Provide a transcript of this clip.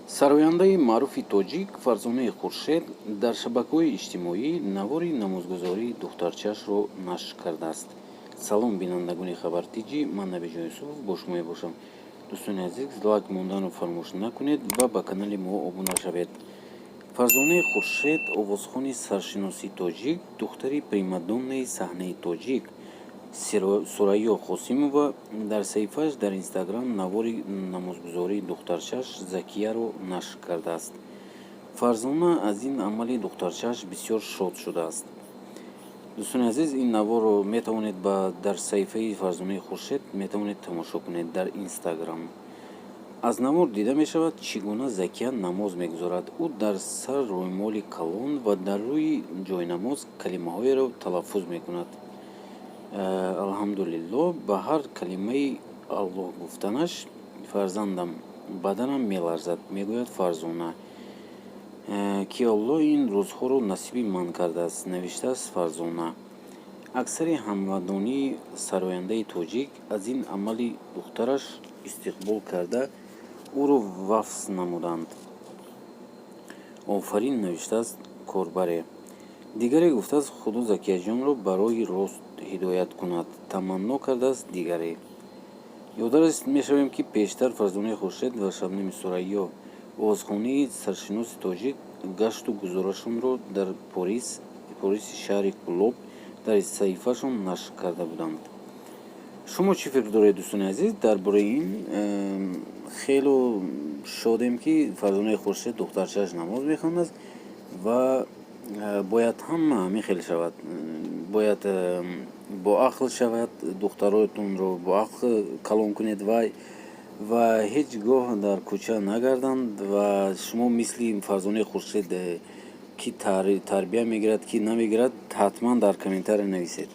Сарояндаи маъруфи тоҷик Фарзонаи Хуршед дар шабакаҳои иҷтимоӣ навори намозгузории духтарчаашро нашр кардааст. Салом, бинандагони Хабар Тиҷӣ, ман Набиҷон Юсупов бо шумо мебошам. Дӯстони азиз, лайк монданро фаромӯш накунед ва ба канали мо обуна шавед. Фарзонаи Хуршед, овозхони саршиноси тоҷик, духтари примадоннаи саҳнаи тоҷик Сурайё Қосимова дар саҳифааш дар Инстаграм навори намозгузории духтарчааш Закияро нашр кардааст. Фарзона аз ин амали духтарчааш бисёр шод шудааст. Дӯстони азиз, ин наворро метавонед дар саҳифаи Фарзонаи Хуршед метавонед тамошо кунед дар Инстаграм. Аз навор дида мешавад, чӣ гуна Закия намоз мегузорад. Ӯ дар сар рӯймоли калон ва дар рӯи ҷойнамоз калимаҳоеро талаффуз мекунад. Алҳамдулилло, ба ҳар калимаи Аллоҳ гуфтанаш фарзандам баданам меларзад, мегӯяд Фарзона. Ки Аллоҳ ин рӯзҳоро насиби ман кардааст, навиштааст Фарзона. Аксари ҳамватанонии сарояндаи тоҷик аз ин амали духтараш истиқбол карда, ӯро вафс намуданд. Офарин, навиштааст корбаре. Дигаре гуфтааст: «Худо Закияҷонро ба роҳи рост ҳидоят кунад», таманно кардааст дигаре. Ёдрас мешавем, ки пештар Фарзонаи Хуршед ва Шабнами Сурайё, овозхонии саршиноси тоҷик, гашту гузорашонро дар Пориси шаҳри Кӯлоб дар саҳифаашон нашр карда буданд. Шумо чӣ фикр доред, дӯстони азиз, дар бораи ин? Хело шодем, ки Фарзонаи Хуршед духтарчааш намоз мехондааст ва бояд ҳама ҳамин хел шавад, бояд боақл шавад. Духтаротонро боақл калон кунед ва ҳеҷ гоҳ дар кӯча нагарданд. Ва шумо мисли Фарзонаи Хуршед, ки тарбия мегирад, ки намегирад, ҳатман дар комментария нависед.